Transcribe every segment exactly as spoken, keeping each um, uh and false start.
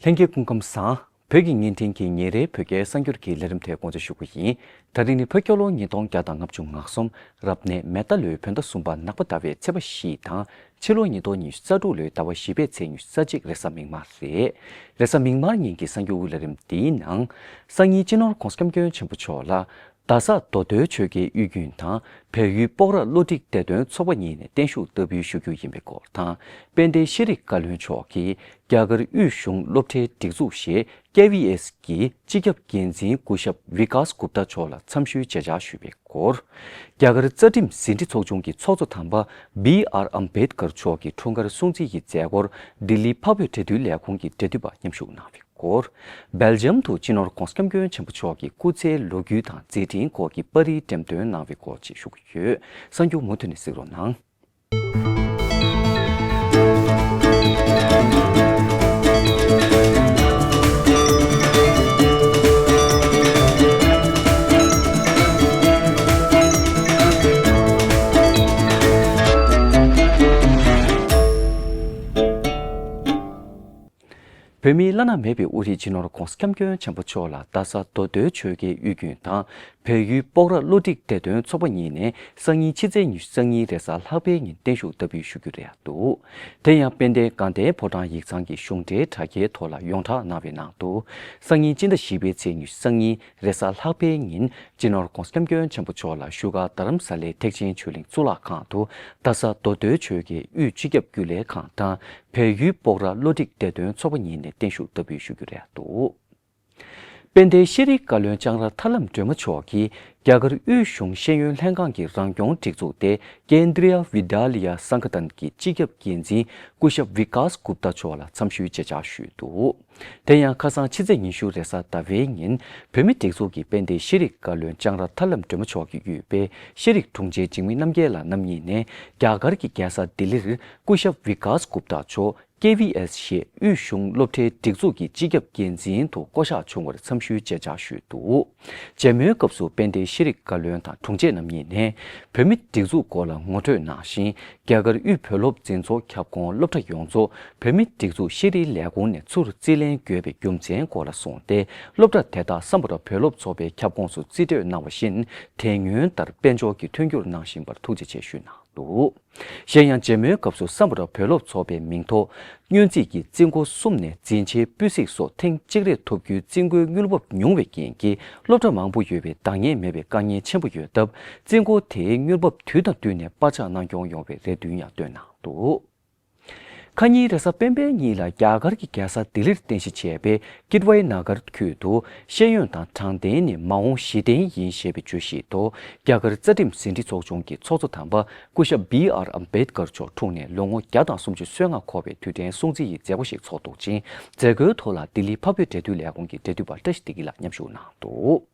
ལྷན་རྒྱས་སྐུ་ཁམས་བཟང་། བོད་ཀྱི་བརྙན་འཕྲིན་གྱི་ཉིན་རེའི་བོད་སྐད་གསར་འགྱུར་གྱི་ལས་རིམ་དེ་དགོངས་འཇགས་ཞུ་རྒྱུ་ཡིན། ད་རིང་ནི་བོད་རྒྱལ་ལོ་ཉིས་སྟོང་བརྒྱ་དང་ང་བཅུ་ང་གསུམ། རབ་གནས་མེ་རྟ་ལོའི་བོད་ཟླ་གསུམ་པ་ནག་པ་ཟླ་བའི་ཚེས་པ་བཞི་དང་། ཕྱི་ལོ་ཉིས་སྟོང་ཉི་ཤུ་རྩ་དྲུག་ལོའི་ཟླ་བ་བཞི་པའི་ཚེས་ཉི་ཤུ་རྩ་གཅིག་རེས་གཟའ་མིག་དམར་རེད། རེས་གཟའ་མིག་དམར་ཉིན་གྱི་གསར་འགྱུར་ལས་རིམ་འདིའི་ནང་། སང་ཉིན་སྤྱི་ནོར་༧གོང་ས་༧སྐྱབས་མགོན་ཆེན་པོ་མཆོག་ལ། རྡ་ས་མདོ་སྟོད་ཆོལ་ཁའི་དབུས་རྒྱུན་དང་། བལ་ཡུལ་སྤོག་ར་བློ་འདྲི་བདེ་དོན་ཚོགས་པ་གཉིས་ནས་བརྟན་བཞུགས་བསྟར་འབུལ་ཞུ་རྒྱུ་ཡིན་པའི་སྐོར་དང་། དཔལ་ལྡན་ཤེས་རིག་བཀའ་བློན་མཆོག་གིས་རྒྱ་གར་དབུས་གཞུང་སློབ་གྲྭའི་སྒྲིག་འཛུགས་ཞེས་ཀེ་བི་ཨེས་ཀྱི་སྤྱི་ཁྱབ་འགན་འཛིན་སྐུ་ཞབས་བི་ཀཱས་གུབ་ཏཱ་མཆོག་ལ་འཚམས་ཞུའི་མཇལ་བཅར་ཞུས་པའི་སྐོར། རྒྱ་གར་རྩ་ཁྲིམས་ཟིན་བྲིས་ཚོགས་ཆུང་གི་ཚོགས་གཙོ་དམ་པ་བི་ཨར་ཨམ་བེད་ཀར་མཆོག་གི་འཁྲུངས་སྐར་སྲུང་བརྩི་ཡི་མཛད་སྒོར་ལྡི་ལི་འཕགས་བོད་འབྲེལ་མཐུད་ལས་ཁུངས་ཀྱི་འབྲེལ་མཐུད་པ་མཉམ་ཞུགས་གནང་བའི་སྐོར། སྦེལ་ཇམ་དུ་སྤྱི་ནོར་༧གོང་ས་༧སྐྱབས་མགོན་ཆེན་པོ་མཆོག་གི་སྐུ་ཚེའི་ལོ་རྒྱུས་དང་མཛད་འཕྲིན་སྐོར་གྱི་པར་རིས་འགྲེམས་སྟོན་གནང་བའི་སྐོར་བཅས་ཞུ་གི་ཡོད། གསར་འགྱུར་མུ་མཐུད་ནས་གཟིགས་རོགས་གནང་། བོད་མིའི་བླ་ན་མེད་པའི་དབུ་ཁྲིད་སྤྱི་ནོར་༧གོང་ས་༧སྐྱབས་མགོན་ཆེན་པོ་མཆོག་ལ་རྡ་ས་མདོ་སྟོད་ཆོལ་ཁའི་དབུས་རྒྱུན་དང་། བལ་ཡུལ་སྤོག་ར་བློ་འདྲི་བདེ་དོན་ཚོགས་པ་གཉིས་ནས་སང་ཉིན་ཕྱི་ཚེས་ཉི་ཤུ་རྩ་གཉིས་རེས་གཟའ་ལྷག་པའི་ཉིན་བརྟན་བཞུགས་བསྟར་འབུལ་ཞུ་རྒྱུ་རེད་འདུག་དེ་ཡང་དཔལ་ལྡན་དགའ་ལྡན་ཕོ་བྲང་ཡིག་ཚང་གི་གཞུང་འབྲེལ་དྲ་རྒྱའི་ཐོག་ལ་ཡོངས་གྲགས་གནང་བའི་ནང་དུ། སང་ཉིན་སྤྱི་ཟླ་བཞི་པའི་ཚེས་ཉི་ཤུ་རྩ་གཉིས་རེས་གཟའ་ལྷག་པའི་ཉིན་སྤྱི་ནོར་༧གོང་ས་༧སྐྱབས་མགོན་ཆེན་པོ་མཆོག་ལ་བཞུགས་སྒར་རྡ་རམ་ས་ལའི་ཐེག་ཆེན་ཆོས་གླིང་གཙུག་ལག་ཁང་དུ་རྡ་ས་མདོ་སྟོད་ཆོལ་ཁའི་དབུས་སྤྱི་ཁྱབ་རྒྱུན་ལས་ཁང་དང་། བལ་ཡུལ་སྤོག་ར་བློ་འདྲི་བདེ་དོན་ཚོགས་པ་གཉིས་ནས་བརྟན་བཞུགས་བསྟར་འབུལ་ཞུ་རྒྱུ་རེད་འདུག་དཔལ་ལྡན་ཤེས་རིག་བཀའ་བློན་ལྕང་ར་ཐར་ལམ་སྒྲོལ་མ་མཆོག་གིས་རྒྱ་གར་དབུས་གཞུང་ཤེས་ཡོན་ལྷན་ཁང་གི་རང་སྐྱོང་སྒྲིག་འཛུགས་ཏེ་Kendriya Vidyalaya Sangathan གྱི་སྤྱི་ཁྱབ་འགན་འཛིན་སྐུ་ཞབས་Vikas Gupta མཆོག་ལ་འཚམས་ཞུའི་མཇལ་བཅར་ཞུས་འདུག་དེ་ཡང་ཁ་སང་ཕྱི་ཚེས་ཉི་ཤུ་རེས་གཟའ་ཟླ་བའི་ཉིན་བོད་མིའི་སྒྲིག་འཛུགས་ཀྱི་དཔལ་ལྡན་ཤེས་རིག་བཀའ་བློན་ལྕང་ར་ཐར་ལམ་སྒྲོལ་མ་མཆོག་གིས་དབུས་པའི་ཤེས་རིག་དྲུང་ཆེ་འཇིགས་མེད་རྣམ་རྒྱལ་ལགས་རྣམ་གཉིས་ནས་རྒྱ་གར་གྱི་རྒྱལ་ས་ལྡི་ལིར་སྐུ་ཞབས་Vikas Gupta མཆོག་ཀེ་བི་ཨེས་ཞེས་དབུས་གཞུང་སློབ་གྲྭའི་སྒྲིག་འཛུགས་ཀྱི་སྤྱི་ཁྱབ་འགན་འཛིན་དུ་བསྐོ་གཞག་བྱུང་བར་འཚམས་ཞུའི་མཇལ་བཅར་ཞུས་འདུག་མཇལ་མོལ་སྐབས་སུ་དཔལ་ལྡན་ཤེས་རིག་བཀའ་བློན་དང་དྲུང་ཆེ་རྣམ་གཉིས་ནས་བོད་མིའི་སྒྲིག་འཛུགས་སྐོར་ལ་ངོ་སྤྲོད་གནང་ཞིང་། རྒྱ་གར་དབུས་བོད་སློབ་འཛིན་ཚོགས་ཁྱབ་ཁོངས་སློབ་གྲྭ་ཡོངས་རྫོགས་བོད་མིའི་སྒྲིག་འཛུགས་ཤེས་རིག་ལས་ཁུངས་ནས་ཚུར་རྩིས་ལེན་དགོས་པའི་རྒྱུ་མཚན་སྐོར་ལ་གསུངས་ཏེ། སློབ་གྲྭ་དེ་དག་སམ་བྷོ་ཊ་བོད་སློབ་ཚོགས་པའི་ཁྱབ་ཁོངས་སུ་རྩིས་སྤྲོད་གནང་བ་བཞིན་དེ་སྔོན་ལྟར་དཔལ་འབྱོར་གྱི་མཐུན་འགྱུར་གནང་བཞིན་པར་ཐུགས་རྗེ་ཆེ་ཞུས་གནང་འདུག་གཞན་ཡང་མཇལ་མོལ་སྐབས་སུ་སམ་བྷོ་ཊ་བོད་སློབ་ཚོགས་པའི་མིང་ཐོག་སྔོན་རྩིས་ཀྱི་རྩིས་འགོ་གསུམ་ནས་འཛིན་ཆེའི་སྤུས་གཟིགས་སོགས་ཐེངས་གཅིག་རེ་ཐོབ་རྒྱུའི་རྩིས་འགོའི་དངུལ་འབབ་ཉུང་བའི་རྐྱེན་གྱིས་སློབ་གྲྭ་མང་པོ་ཡོད་པའི་འདང་ངེས་མེད་པའི་དཀའ་ངལ་ཆེན་པོ་ཡོད་སྟབས། རྩིས་འགོ་དེའི་དངུལ་འབབ་དུས་དང་བསྟུན་ནས་པར་ཆག་གནང་སྐྱོང་ཡོང་བའི་རེ་འདུན་ཡང་བཏོན་གནང་འདུག་ཁ་ཉིན་རེས་གཟའ་སྤེན་པའི་ཉིན་ལ་རྒྱ་གར་གྱི་རྒྱལ་ས་ལྡི་ལིར་རྟེན་གཞི་བྱས་པའི་ཀིད་ཝའི་ན་གར་ཁུལ་དུ་ཤེས་ཡོན་དང་དྲང་བདེན་ནི་མ་འོངས་གཞི་རྟེན་ཡིན་ཞེས་པའི་བརྗོད་གཞིའི་ཐོག་རྒྱ་གར་རྩ་ཁྲིམས་ཟིན་བྲིས་ཚོགས་ཆུང་གི་ཚོགས་གཙོ་དམ་པ་སྐུ་ཞབས་བི་ཨར་ཨམ་བེད་ཀར་མཆོག་འཁྲུངས་ནས་ལོ་ངོ་བརྒྱ་དང་སུམ་ཅུ་སོ་ལྔ་འཁོར་བའི་དུས་དྲན་སྲུང་བརྩི་ཡི་མཛད་སྒོ་ཞིག་ཚོགས་འདུག་ཅིང་། མཛད་སྒོའི་ཐོག་ལ་ལྡི་ལི་འཕགས་བོད་འབྲེལ་མཐུད་ལས་ཁུངས་ཀྱི་འབྲེལ་མཐུད་པ་བཀྲ་ཤིས་བདེ་སྐྱིད་ལགས་མཉམ་ཞུགས་གནང་འདུག་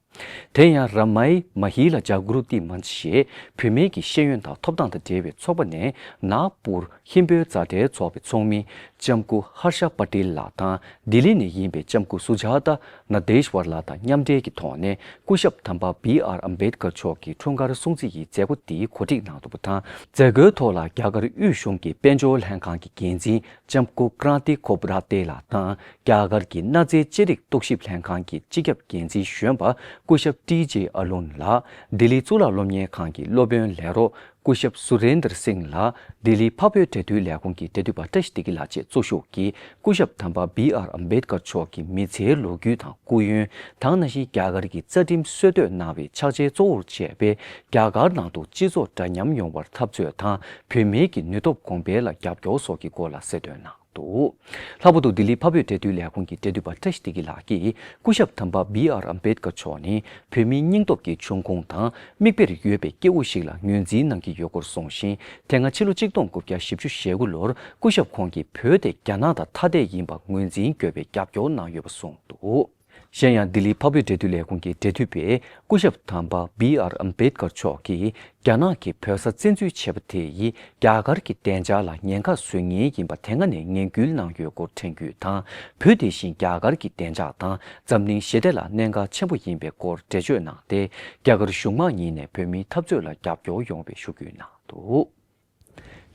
དེ་ཡང་ར་མའི་མ་ཧི་ལ་ཇཱ་གུ་རུ་ཏི་མན་ཆ་ཞེས་བུད་མེད་ཀྱི་ཤེས་ཡོན་དང་ཐོབ་ཐང་དང་འབྲེལ་བའི་ཚོགས་པ་ནས་ནཱག་པུར་ཧིན་བོད་མཛའ་འབྲེལ་ཚོགས་པའི་ཚོགས་མི་ལྕམ་སྐུ་ཧར་ཤ་པ་ཏིལ་ལགས་དང་ལྡི་ལི་ནས་ཡིན་པའི་ལྕམ་སྐུ་སུ་ཇཱ་ཏ་ན་དེཤ་ཝར་ལགས་དང་མཉམ་འབྲེལ་གྱི་ཐོག་ནས་སྐུ་ཞབས་དམ་པ་བི་ཨར་ཨམ་བེད་ཀར་མཆོག་གི་འཁྲུངས་སྐར་སྲུང་བརྩི་ཡི་མཛད་སྒོ་འདི་གོ་སྒྲིག་གནང་འདུག་པ་དང་། མཛད་སྒོའི་ཐོག་ལ་རྒྱ་གར་དབུས་གཞུང་གི་དཔལ་འབྱོར་ལྷན་ཁང་གི་འགན་འཛིན་ལྕམ་སྐུ་ཀྲ་ཏི་ཁོབ་ར་ཏེ་ལགས་དང་། རྒྱ་གར་གྱི་གནའ་རྫས་ཅི་རིགས་རྟོག་ཞིབ་ལྷན་ཁང་གི་སྤྱི་ཁྱབ་འགན་འཛིན་གཞོན་པ་སྐུ་ཞབས་ཏི་ཇེ་ཨ་ལུན་ལགས། ལྡི་ལི་གཙུག་ལག་སློབ་གཉེར་ཁང་གི་སློབ་དཔོན་ལས་རོགས་སྐུ་ཞབས་སུ་རེན་དར་སིང་ལགས། ལྡི་ལི་འཕགས་བོད་འབྲེལ་མཐུད་ལས་ཁུངས་ཀྱི་འབྲེལ་མཐུད་པ་བཀྲ་ཤིས་བདེ་སྐྱིད་ལགས་བཅས་གཙོ་བཞུགས་ཀྱིས་སྐུ་ཞབས་དམ་པ་བི་ཨར་ཨམ་བེད་ཀར་མཆོག་གི་མི་ཚེའི་ལོ་རྒྱུས་དང་སྐུ་ཡོན། དེ་ནང་བཞིན་རྒྱ་གར་གྱི་རྩ་ཁྲིམས་སྲོལ་གཏོད་གནང་བའི་ཕྱག་ཆེན་གཙོ་བོར་བྱས་པའི་རྒྱ་གར་ནང་དུ་སྤྱི་ཚོགས་འདྲ་མཉམ་ཡོང་བར་འཐབ་རྩོད་དང་། བུད་མེད་ཀྱི་ནུས་སྟོབས་གོང་འཕེལ་ལ་རྒྱབ་སྐྱོར་སོགས་ཀྱི་སྐོར་ལ་གསལ་སྟོན་གནང་འདུག་ལྷག་པར་དུ་ལྡི་ལི་འཕགས་བོད་འབྲེལ་མཐུད་ལས་ཁུངས་ཀྱི་འབྲེལ་མཐུད་པ་བཀྲ་ཤིས་བདེ་སྐྱིད་ལགས་ཀྱིས་སྐུ་ཞབས་དམ་པ་བི་ཨར་ཨམ་བེད་ཀར་མཆོག་ནི་བོད་མིའི་སྙིང་སྟོབས་ཀྱི་འབྱུང་ཁུངས་དང་མིག་དཔེར་ཡོད་པའི་སྐྱེ་བོ་ཞིག་ལ་ངོས་འཛིན་གནང་གི་ཡོད་སྐོར་གསུངས་ཤིང་། དེ་སྔ་ཕྱི་ལོ་གཅིག་སྟོང་དགུ་བརྒྱ་བཞི་བཅུ་ཞེ་དགུ་ལོར་སྐུ་ཞབས་ཁོང་གིས་བོད་དེ་རྒྱ་ནག་དང་ཐ་དད་ཡིན་པ་ངོས་འཛིན་དགོས་པའི་རྒྱབ་སྐྱོར་གནང་ཡོད་པ་གསུངས་འདུག་གཞན་ཡང་ལྡི་ལི་འཕགས་བོད་འབྲེལ་མཐུད་ལས་ཁུངས་ཀྱི་འབྲེལ་མཐུད་པས་སྐུ་ཞབས་དམ་པ་བི་ཨར་ཨམ་བེད་ཀར་མཆོག་གིས་རྒྱ་ནག་གིས་བོད་ས་བཙན་འཛུལ་བྱས་པ་དེ་ཡིས་རྒྱ་གར་གྱི་བདེ་འཇགས་ལ་ཉེན་ཁ་བཟོ་མཁན་ཡིན་པ་དེ་སྔ་ནས་ངན་སྐུལ་གནང་ཡོད་སྐོར་དྲན་སྐུལ་དང་། བོད་དེ་བཞིན་རྒྱ་གར་གྱི་བདེ་འཇགས་དང་འཛམ་གླིང་ཞི་བདེ་ལ་གནད་འགག་ཆེན་པོ་ཡིན་པའི་སྐོར་འགྲེལ་བརྗོད་གནང་སྟེ། རྒྱ་གར་གཞུང་མང་གཉིས་ནས་བོད་མིའི་འཐབ་རྩོད་ལ་རྒྱབ་སྐྱོར་ཡོང་བའི་ཤུགས་སྐུལ་གནང་འདུག་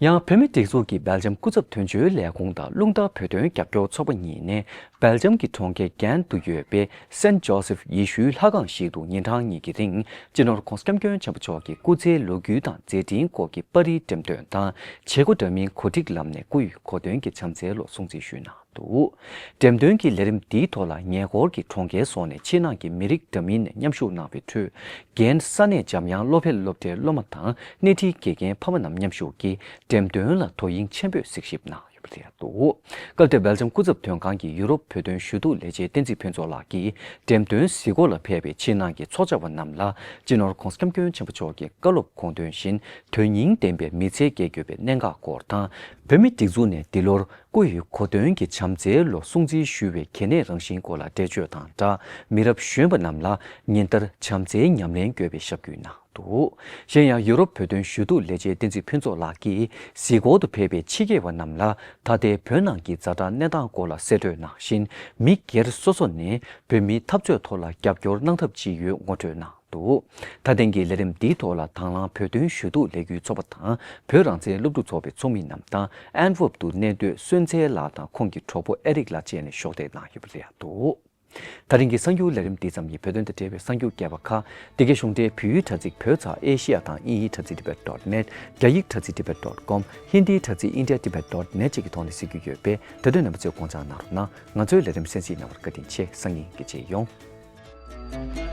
ཡང་བོད་མིའི་སྒྲིག་འཛུགས་ཀྱི་སྦེལ་ཇམ་སྐུ་ཚབ་དོན་གཅོད་ལས་ཁུངས་དང་རླུང་རྟ་བོད་དོན་རྒྱབ་སྐྱོར་ཚོགས་པ་གཉིས་ནས་སྦེལ་ཇམ་གྱི་གྲོང་ཁྱེར་གྷན་དུ་ཡོད་པའི་སན་ཇོ་སེབ་ཡེ་ཤུའི་ལྷ་ཁང་ཞིག་ཏུ་ཉིན་གྲངས་གཉིས་ཀྱི་རིང་སྤྱི་ནོར་༧གོང་ས་༧སྐྱབས་མགོན་ཆེན་པོ་མཆོག་གི་སྐུ་ཚེའི་ལོ་རྒྱུས་དང་མཛད་འཕྲིན་སྐོར་གྱི་པར་རིས་འགྲེམས་སྟོན་དང་བྱེད་སྒོ་འདྲ་མིན་གོ་སྒྲིག་ལམ་ནས་སྐུ་ཡི་གོ་སྟོན་གྱི་བྱམས་བརྩེའི་ལོ་སྲུང་བརྩི་ཞུས་གནང་འདུག་འགྲེམས་སྟོན་གྱི་ལས་རིམ་འདིའི་ཐོག་ལ་ཉེ་འཁོར་གྱི་གྲོང་ཁྱེར་སོགས་ནས་ཕྱི་ནང་གི་མི་རིགས་འདྲ་མིན་ནས་མཉམ་ཞུགས་གནང་བའི་ཁྲོད། རྒན་ས་གནས་འཇམ་དབྱངས་བློ་འཕེལ་སློབ་གྲྭའི་སློབ་མ་དང་སྣེ་ཁྲིད་དགེ་རྒན་ཕ་མ་རྣམས་མཉམ་ཞུགས་ཀྱིས་འགྲེམས་སྟོན་ལ་དོ་དབྱིངས་ཆེན་པོས་གཟིགས་ཞིབ་གནང་ཡོད་པ་རེད་འདུག་སྐབས་དེར་སྦེལ་ཇམ་སྐུ་ཚབ་དོན་ཁང་གི་ཡུ་རོབ་བོད་དོན་ཞུ་གཏུག་ལས་བྱེད་བསྟན་འཛིན་ཕུན་ཚོགས་ལགས་ཀྱིས་འགྲེམས་སྟོན་གཟིགས་སྐོར་ལ་ཕེབས་པའི་ཕྱི་ནང་གི་ཚོགས་བཅར་བ་རྣམས་ལ་སྤྱི་ནོར་༧གོང་ས་༧སྐྱབས་མགོན་ཆེན་པོ་མཆོག་གི་བཀའ་སློབ་དགོངས་དོན་བཞིན་དོན་སྙིང་ལྡན་པའི་མི་ཚེ་སྐྱེལ་དགོས་པའི་གནད་འགག་སྐོར་དང་། བོད་མིའི་སྒྲིག་འཛུགས་ནས་འདི་ལོར་སྐུ་ཡི་གོ་སྟོན་གྱི་བྱམས་བརྩེའི་ལོ་སྲུང་བརྩི་ཞུ་བའི་གལ་གནད་རང་བཞིན་སྐོར་ལ་འགྲེལ་བརྗོད་དང་སྦྲགས། མི་རབས་གཞོན་པ་རྣམས་ལ་ཉིན་ལྟར་བྱམས་བརྩེའི་ཉམས་ལེན་དགོས་པའི་ཞབས་སྐུལ་གནང་འདུག་གཞན་ཡང་ཡུ་རོབ་བོད་དོན་ཞུ་གཏུག་ལས་བྱེད་བསྟན་འཛིན་ཕུན་ཚོགས་ལགས་ཀྱིས་གཟིགས་སྐོར་དུ་ཕེབས་པའི་ཕྱི་རྒྱལ་བ་རྣམས་ལ་ད་ལྟའི་བོད་ནང་གི་ཛ་དྲག་གནས་སྟངས་སྐོར་ལ་གསལ་བསྒྲགས་གནང་བཞིན། མི་སྒེར་སོ་སོ་ནས་བོད་མིའི་འཐབ་རྩོད་ཐོག་ལ་རྒྱབ་སྐྱོར་གནང་ཐབས་ཇི་ཡོད་ངོ་སྤྲོད་གནང་འདུག་ད་ཐེངས་ཀྱི་ལས་རིམ་འདིའི་ཐོག་ལ་དང་བླངས་བོད་དོན་ཞུ་གཏུག་ལས་འགུལ་ཚོགས་པ་དང་བོད་རང་བཙན་སློབ་ཕྲུག་ཚོགས་པའི་ཚོགས་མི་རྣམས་དང་ཨན་ཝུབ་ཏུ་གནས་སྡོད་སོན་ཚལ་ལགས་དང་ཁོང་གི་གྲོགས་པོ་ཨེ་རིག་ལགས་བཅས་ནས་གཞོགས་འདེགས་གནང་ཡོད་པ་རེད་འདུག་ད་རིང་གི་གསར་འགྱུར་ལས་རིམ་འདི་ཙམ་ཡིན། བོད་དོན་དང་འབྲེལ་བའི་གསར་འགྱུར་རྒྱས་པ་ཁག་འདི་གའི་གཞུང་འབྲེལ་བོད་ཡིག་དྲ་ཚིགས་བོད་ཚགས་ཨེ་ཤི་ཡ་དང་དབྱིན་ཡིག་དྲ་ཚིགས་tibet dot net། རྒྱ་ཡིག་དྲ་ཚིགས་tibet dot com། ཧིན་དིའི་དྲ་ཚིགས india tibet dot net བཅས་ཀྱི་ཐོག་ནས་གཟིགས་རྒྱུ་ཡོད་པས། དེ་དོན་རྣམ་པ་ཚོས་དགོངས་འཇགས་གནང་རོགས་གནང་། ང་ཚོའི་ལས་རིམ་གསན་གཟིགས་གནང་བར་བཀའ་དྲིན་ཆེ། སང་ཉིན་གྱི་མཇལ་ཡོང་།